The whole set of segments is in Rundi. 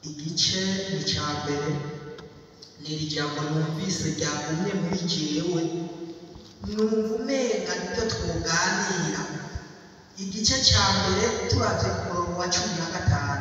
Igice ni icya mbere. Ni iri jambo numvise ryagumye muri jewe, numva umenga nibyo twoganira. Igice cya mbere, turavye ku murongo wa 15,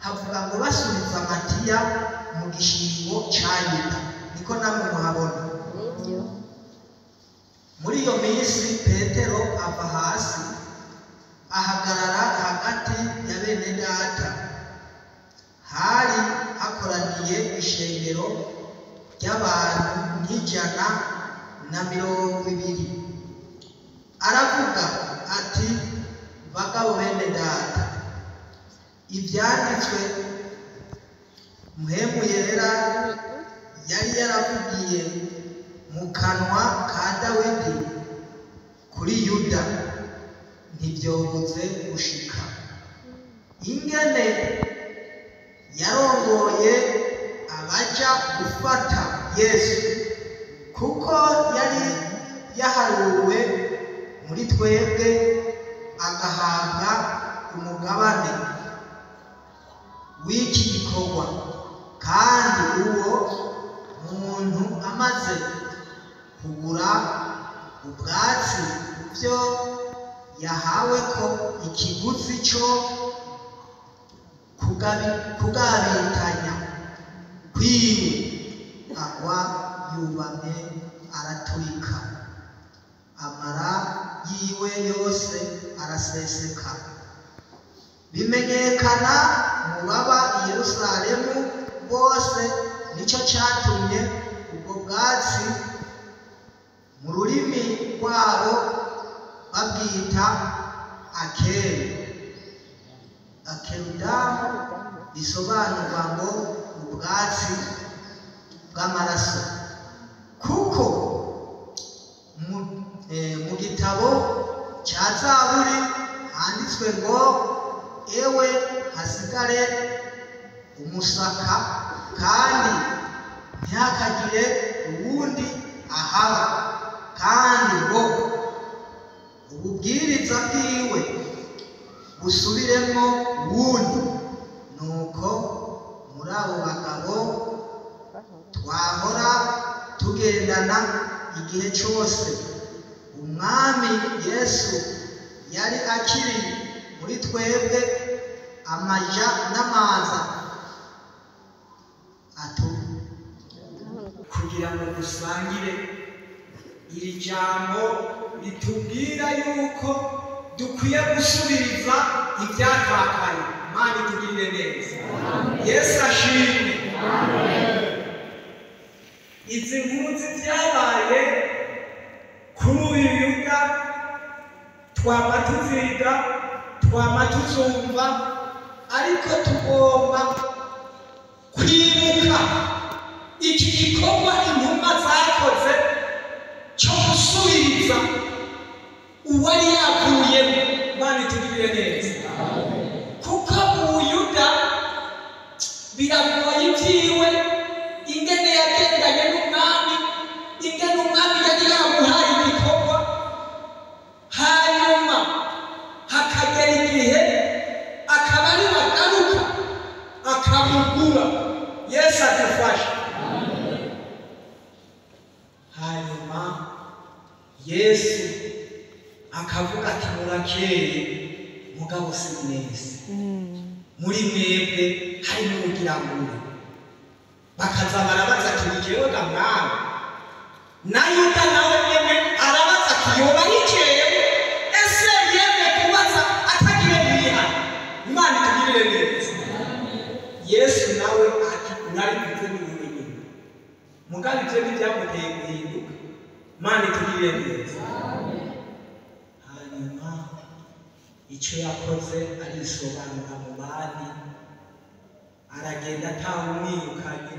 havuga ngo basubiza Matiya mu gishingo ca Yuda. Niko namwe muhabona? Nibyo. Muri iyo minsi Petero ava hasi, ahagarara hagati ya bene data. Hari hakoraniye ishengero ry'abantu nk'120. Aravuga ati: "Bagabo bene data, ibyanditswe Mpwemu Yera yari yaravugiye mu kanwa ka Dawidi kuri Yuda ntibyobuze gushika, ingene yarongoye abaja gufata Yesu, kuko yari yaharuwe muri twebwe, agahabwa umugabane w'iki gikorwa. Kandi uwo muntu amaze kugura ubwatsi byo yahawe ko ikiguzi cyo kugabitanya kwiwe, agwa yubamye, araturika, amara yiwe yose araseseka. Bimenyekana mu baba i Yerusalemu bose. Nicyo cyatumye ubwo bwatsi mu rurimi rwabo babwita Akerudamu, bisobanurwa ngo ubwatsi bw'amaraso. Kuko mu gitabo cya Zaburi handitswe ngo: 'Ewe hasigare umusaka, kandi ntihakagire uwundi ahaba,' kandi ngo: 'Ububwiriza bwiwe busubiremo uwundi.' Nuko muri abo bagabo twahora tugendana igihe cyose Umwami Yesu yari akiri muri twebwe, amaja n'amaza atu kugira ngo dusangire iri jambo ritubwira yuko dukwiye gusubiriza ibyatakaye. Imana itugirire neza. Yesu ashimwe. Izi nkuru z'ibyabaye kuri uyu Yuda twama tuziga, twama tuzumva, ariko tugomba kwibuka iki gikorwa intumwa zakoze cyo gusubiriza uwari yavuyemo. Imana itugirire neza, kuko Ubuyuda biragoye ibyiwe, ingene yagendanye n'Umwami, ingene Umwami yari yamuhaye igikorwa, hanyuma hakagera igihe akaba ari bagaruka akamugura. Yesu adufashe. Hanyuma Yesu akavuga ati: "Murakeye, mugabo si mwese. Muri mwebwe harimo ubugirangure." Bakaza barabaza ati: "Ni jewe ga Mwami?" Na Yuda nawe nyene arabaza ati: "Yoba ari jewe?" Ese yemwe kubaza atagiye mwihana? Imana itugirire neza. Yesu nawe ati: "Urarivuze, ni wewe nyene." Mugabo ivyo ntivyamuteye guhinduka. Imana itugirire neza. Hanyuma icyo yakoze, arisobanura mu bandi, aragenda atawumwirukanye,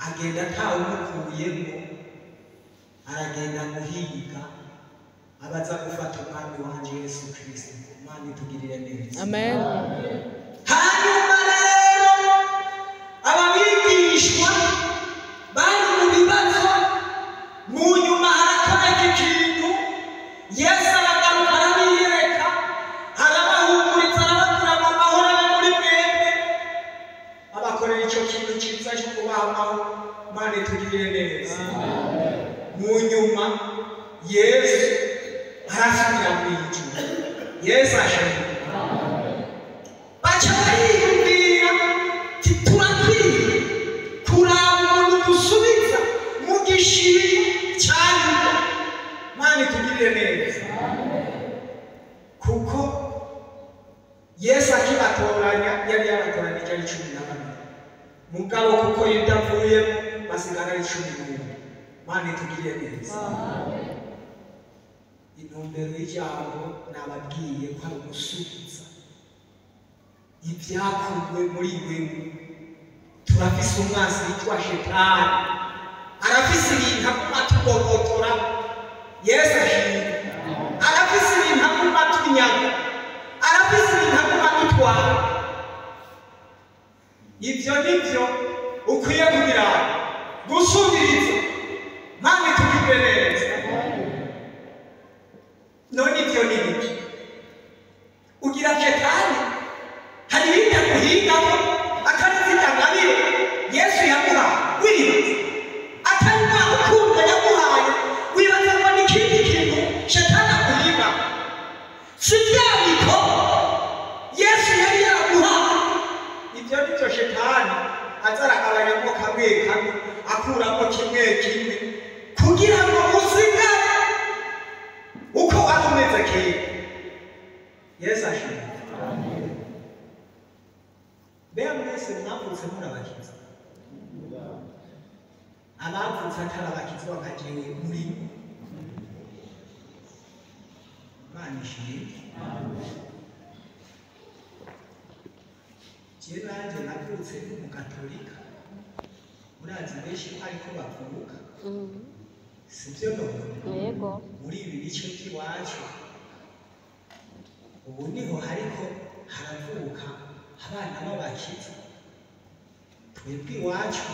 agenda atawumukuyemo, aragenda guhiga abaza gufata Umwami wanje Yesu Kristo. Imana itugirire neza. Amen. Hanyuma rero aba bigishwa bari mu bibazo. Mu nyuma harakoreka ikintu. Yesu aragaruka, arabiyereka, arabahumuriza. kabiri. Baca bariyumvira ati turakwiye kuraba umuntu dusubiza mu gishiri cya Yuda. Mana itugirire neza, kuko Yesu akibatoranya yari yabatoranije ari 12, mugabo kuko Yuda avuyemo basigara ari 11. Mana itugirire neza. Intumbero y'ijambo nababwiye ko ari ugusubiza ibyakuwe muri wewe. Turafise umwansi witwa Shetani, arafise ibintu aguma atugogotora. Yesu ashimwe. Arafise ibintu aguma atunyaga, arafise ibintu aguma adutwara. Ibyo nibyo ukwiye kugira gusubiriza. Mana itugirire neza. None ibyo ni biki? Ugira Shetani hari ibindi aguhingamo atari zirya ngabire Yesu yaguhaye, wibaza atari nta rukundo yaguhaye, wibaza ngo ni ikindi kintu Shetani aguhingamo. Si bya bikorwa Yesu yari yaraguhaye. Ibyo ni byo Shetani aza aragabanyamo kamwe kamwe, akuramo kimwe kimwe, kugira ngo usigare uko wari umeze kera. Yesu ashimwe. Mbega mwese mwavutse muri abakiza? Abavutse atari abakiza nka jewe muri Imana ishimwe. Jewe nanje navutse ndi umugatolika, murazi benshi ko ariko bavuka, sibyo none? Yego. Muri ibi bice by'iwacu ubu niho hariko haravuka abana b'abakiza. Twebwe iwacu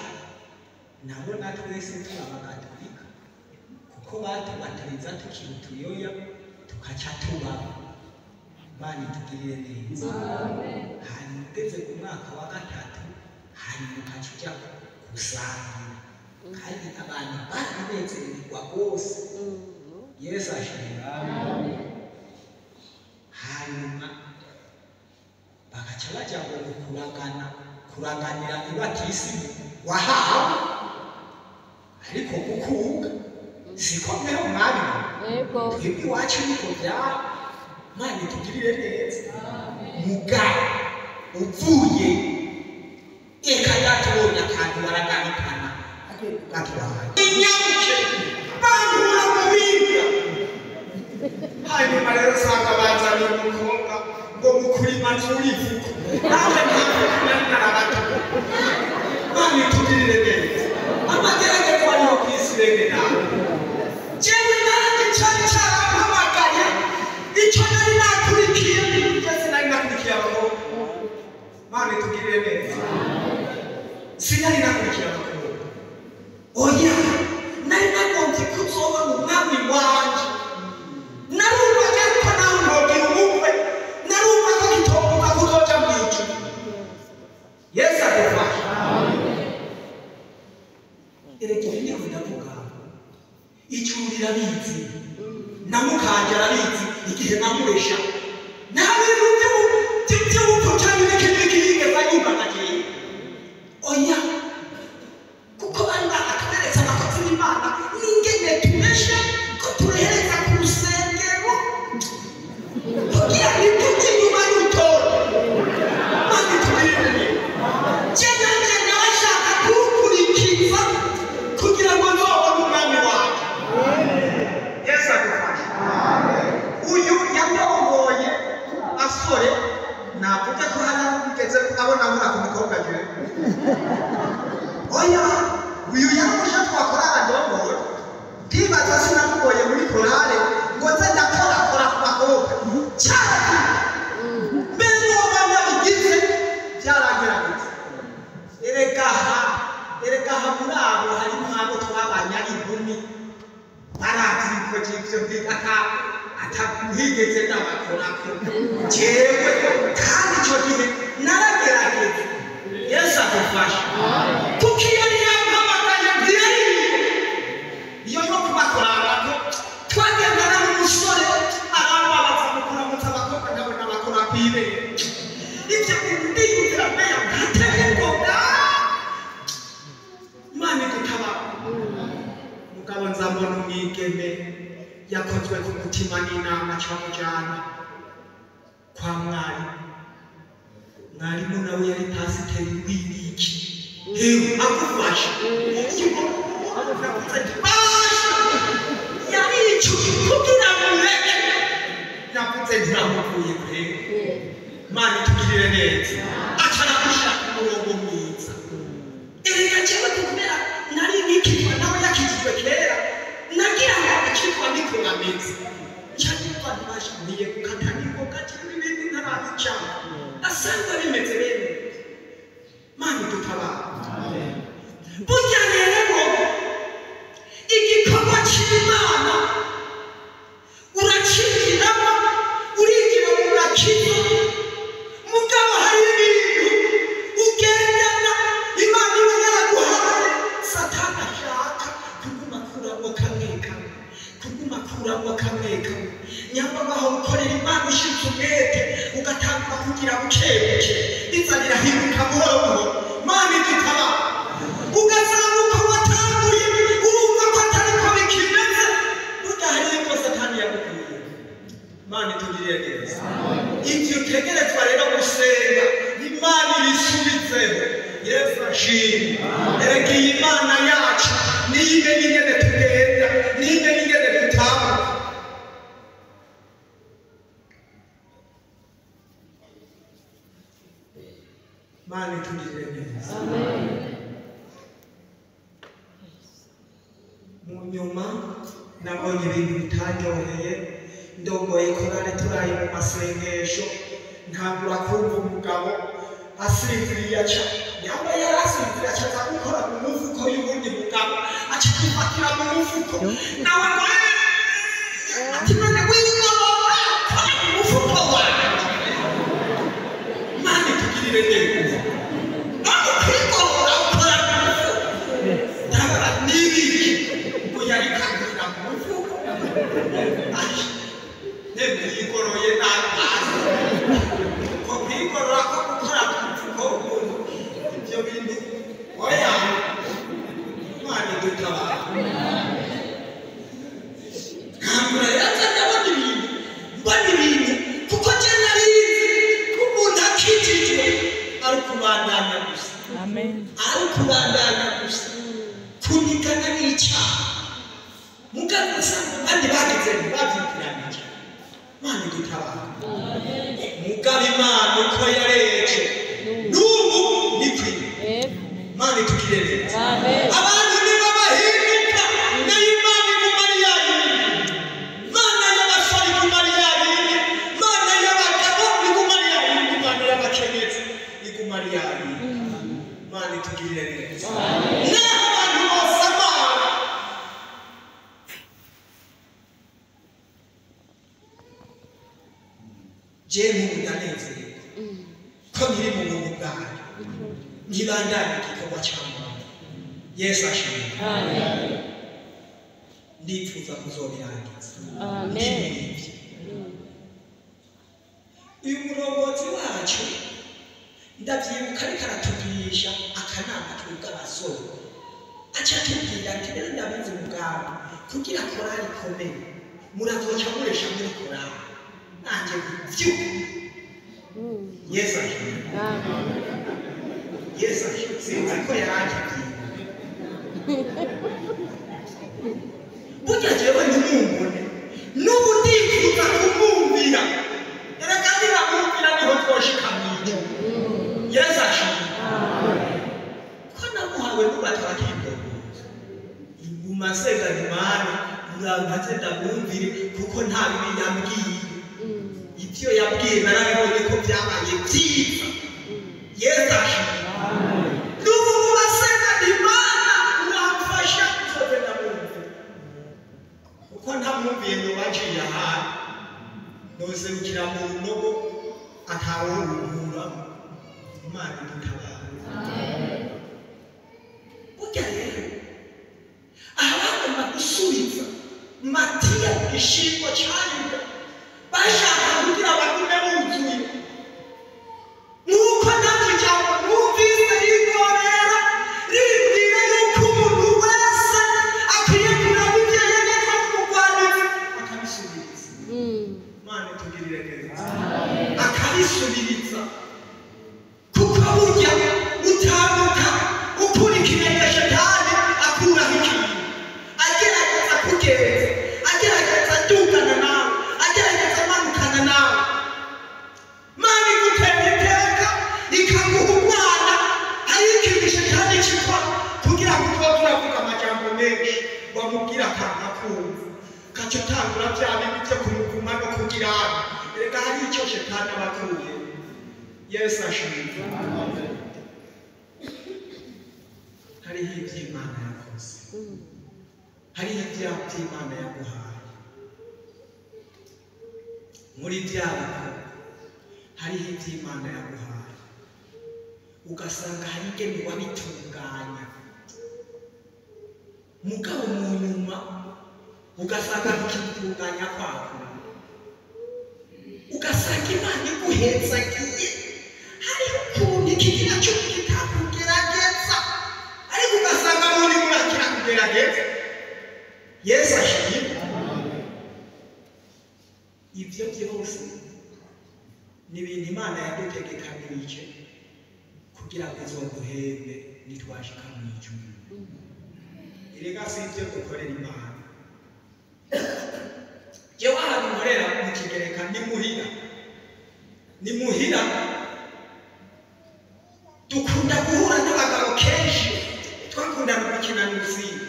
nabona twese turi abagatolika, kuko batubatiriza tukiri utuyoya tukaca tubaho. Imana itugirire neza. Hanyuma ugeze ku mwaka wa 3, hanyuma ukaca uja gusangira, kandi abantu baranezererwa rwose. Yesu ashimwe. Hanyuma bagaca baja ngo kuragana, kuraganira ibatisimu wahawe, ariko gukuka siko mweho mwabibona. Yego. Twebwe iwacu niko byari. Imana itugirire neza. Mugabo uvuye eka datubonye akantu baragarukana gatwaye inyamuke bankura mu biga. Hanyuma rero usanga bazanye umukobwa ngo mukurima nturivuko, nawe ntabwo nari narabato. Imana itugirire neza. Amageragezwa ariho ku isi bene nawe. Jewe nanjye cari carampamagaye, icyo nari nakurikiye, ndetse nari nakurikiye abakobwa. Imana itugirire neza. Sinari nakurikiye abakobwa, oya, nari nagombye kuzobona umwami wanje. Narumvaga ariko nawe ntogira ubukwe, narumva ko gitomboka kuzoja mw'ijuru. Yesu adufashe. Erega ibi ndiko ndavuga, ijuru rirabizi, na mukanje arabizi igihe namuresha. Nta bintu by'ubupfu canke ibiki n'ibiki yigeze anyumva na jewe, oya, kuko bari baratweretse abakozi b'Imana n'ingene turesha, ko turehereza ku rusengero kugira ntitujye inyuma y'urutonde. Imana itugirire neza. Je nanje nashaka kuwukurikiza kugira ngo nzobone umwami wanje. Yesu adufashe. Uyu yandongoye asore, navuga ko hari aho bigeze abona nkura ku mukobwa jewe. Oya, uyu yamusha twakorana ndongoye, ndibaza sinamugoye muri korale ngo nze ndakorakora ku bakobwa cyane. Mbere n'uwo mwanya bigize byaragerageza. Erega aha, erega aha muri abo harimo abo twabanye ari inkumi, barazi ko ivyo ata ntigeze ndabakorako jewe, kandi ico gihe naragerageza. Yesu adufashe, kuko iyo niyampamagaye ntiyariye iyo yo kubakorako. Twagendana n'umusore arambabaza mu kuramutsa abakobwa, ndabona abakobwa. kwibera ibyo bintu ndiyumvira mbeya ntateye ubwoba Imana idutabara mugabo nzabona umwigeme yakozwe ku mutima n'inama camujana kwa mwarimu mwarimu nawe yari pasiteri w'ibiki hewe agufasha basha yaricuye kugira ngo ureke navuze ntiramuvuye kure Imana itugirire neza aca aragushira ku murongo mwiza erega jewe kubera nari nikitwa nawe yakijijwe kera nagira ngo akitwa niko ameze cyane abantu bashingiye gukata n'ingoga cyangwa ibindi ntarabicamo asanga bimeze bene Mana idutabara burya rero igikorwa cy'Imana urakinjiramo urinjira mu gakiza mugabo hari ibintu ugendana Imana iba yaraguhaye Satani ashaka kuguma akuramo kamwe kamwe kuguma akuramo kamwe kamwe nyamara aho ukorera Imana ushize umwete ugatangura kugira buke buke biza birahinduka buhoro buhoro Imana idutabara ugasanga uko watanguye urumva ko atari ko bikimeze burya hari ibyo Satani yagukuye Imana itugirire neza ibyo utegerezwa rero gusenga Imana ibisubizeho Yesu ashimwe erega iyi Imana yacu niyo imenya ingene tugenda niyo imenya ingene dutambuka Imana itugirire neza mu nyuma nabonye ibintu bitaryoheye ndongoye korale turaye mu masengesho ntangura kumva umugabo asinziriye aca yaba yari asinziriye aca aza gukora mu mufuko y'uwundi mugabo aca kwifatira mu mufuko nawe ngo ati none wigorora kora mu mufuko wawe Imana itugirire neza none kwigorora ukora mu mufuko ndabona n'ibiki ngo yari kagurira mu mufuko nemwe yigoroye nabi hasi ko kwigorora ko gukora mu mufuko w'umuntu ibyo bintu oya Imana idutabara ntabwo yaza ndabona ibintu mbona ibintu kuko njye narizi ko umuntu akijijwe ari ukubandanya gusa Amen. ari ukubandanya gusa kunigana n'icyaha mugabo usanga abandi bagize ntibabyikiranije Imana idutabara mugabo Imana uko yareje n'ubu ni kwiye Imana itugirire neza abantu nibo bahinduka nayo Imana iguma ari ya yindi Imana y'abasore iguma ari ya yindi Imana y'abagabo iguma ari ya yindi Imana y'abakenyezi iguma ari ya yindi Imana itugirire neza naho abantu bose amara jewe nk'ubu ndanezerewe ko nkiri mu buntu bwayo ntibandanye igikorwa cya muntu Yesu ashimwe ndipfuza kuzobirangiza ndi muri ibyo uyu murongozi wacu ndavyibuka ariko aratugirisha akanama twebwe abasore aca atubwira ati rero ndabizi umugambi kugira korali ikomeye murazoca muresha muri korali nanjye vyu Yesu ashimwe Yesu ashimwe sinzi ko yarangibwiye burya jewe ntimumbone n'ubu ndifuza kumwumvira erega ninamwumvira niho twoshika mw'ijuru Yesu ashimwe ko namuhawe n'ubu atarakindongoza inguma nsenga Imana urambaze ndamwumvire kuko nta bibi yambwiye ibyo yabwiye narabibonye ko byabaye byiza Yesu ashimwe n'ubu nguma nsenga Imana uramfasha nzoze ndamwumvira kuko ntamwumviye ngo baciye ahantu nozerukira mu runogo atawuruhura Imana idutabara burya rero aha bagomba gusubiza Matiya igishingo ca Yuda bashaka kugira bagume buzuye Akisubiriza kuko burya utamuka ukurikiranye shetani akuraho ikintu, agerageza kugenza, agerageza adugana nawe, agerageza amanukana nawe. Mana igutera iteka ikaguha umwana, hariho ikintu shetani kikora kugira ngo tuba turavuga amajambo menshi wamubwira akantu akumva ugaca utangura bya bindi byo kumuguma no kugira reka hari icyo shetani aba akuye. Yesu ashimwe. Hariho ibyo Imana yakoze, hariho ibyo Imana yaguhaye muri bya bikorwa, hariho ibyo Imana yaguhaye ugasanga hari ingene wabitunganya, mugabo mu nyuma ugasanga ntukibitunganya kwako, ugasanga Imana iguhetsagiye. Hariho ukuntu ikigira cyo kitakugerageza, ariko ugasanga muri murakira kugerageza. Yesu ashimwe. Ibyo byose ni ibintu Imana yadutegekanirije kugira ngo izoduhembe nitwashika mu ijuru. Erega si ibyo dukorera Imana. Jewe ahantu nkorera mu Kigereka ni muhira, ni muhira. Dukunda guhura n'abagabo kenshi, twakundana gukina n'urusimbi,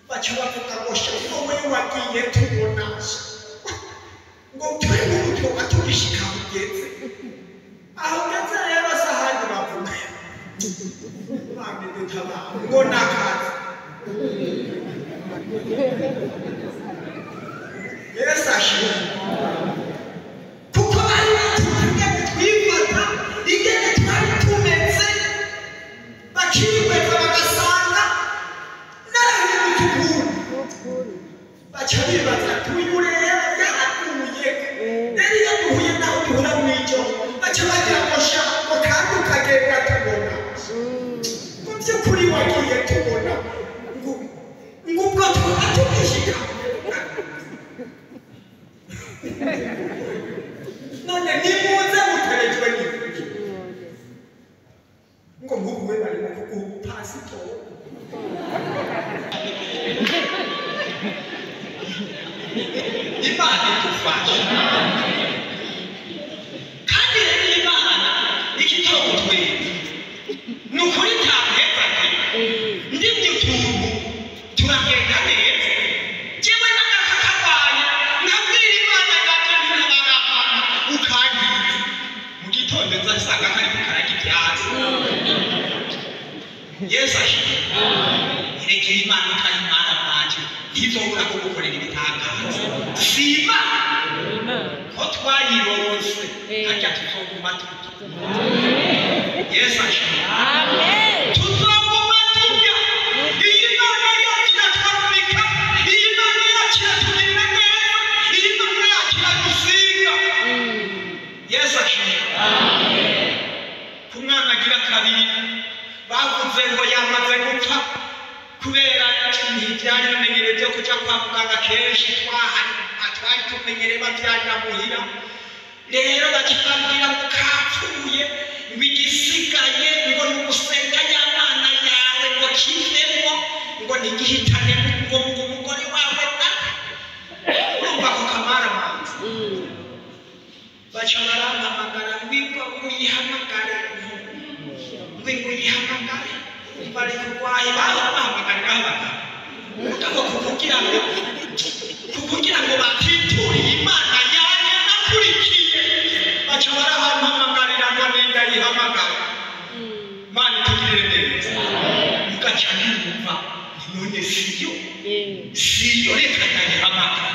baca bavuga ngo sha wowe wagiye tubona ngo twe nk'ubu twoba tugishika aho ugeze, aho ugeze rero si ahandi bavuga Imana idutabare ngo ni akazi. Yesu ashimwe. Kuko bari batuzi ingene twifata, ingene twari tumeze, bakirweka bagasanga narahindutse ukuntu, baca bibaza tuyu rero yaraguye. Rero iyo duhuye naho duhura mw'ijoro baca bagira ngo sha ngo kandi ukagenda tubona ngo by'ukuri wagiye tubona ngo ubwo tuba tugishika. None nimuze muterejwe n'iki ngo nk'ubu we barimo kuguha ubupasitori. Imana idufashe. Kandi rero Imana ikitogutwenza ni ukuri ntampeza pe ndibyo utuntu turagenda neza. Jewe n'agakakabaye nkabwira Imana yanjye ntibaramana ukangiza mu gitondo nzasanga kariko kararya ivyatsi. Yesu ashimwe. Irekera Imana utayimara manje ntizobura kugukorera ibitangaza. Si Imana ko twayironse harya tuzoguma turya. Yesu ashimwe. Tuzoguma turya. Iyi Mana yacu iratwambika, iyi Mana yacu iratugirira neza, iyi Mana yacu iradusiga. Yesu ashimwe. Ku mwana agira kabiri bavuze ngo yamaze gupfa kubera ntibyari bimenyereye byo kuja kwa muganga kenshi, twari tumenyereye bavyarira muhira. Rero bakibabwira ngo kapfuye, ngo igisigaye ngo ni ugusenga ya Mana yawe ngo kivemwo, ngo ntigihitane ngo umugore wawe nawe. Urumva ako kamaramanza. Baca barampamagara ngo uyihamagare, ngo uyihamagare bari kurwaye bahamagarira abagabo mugabo kukugira ngo batituriye Imana yanjye nakurikiye, baca barahampamagarira ngo nindayihamagara. Imana itugirire neza. Mugaca numva none siyo siyo, reka ndayihamagara.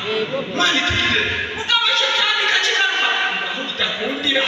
Imana itugirire mugabo shetani kakigaruka aho bidakundira.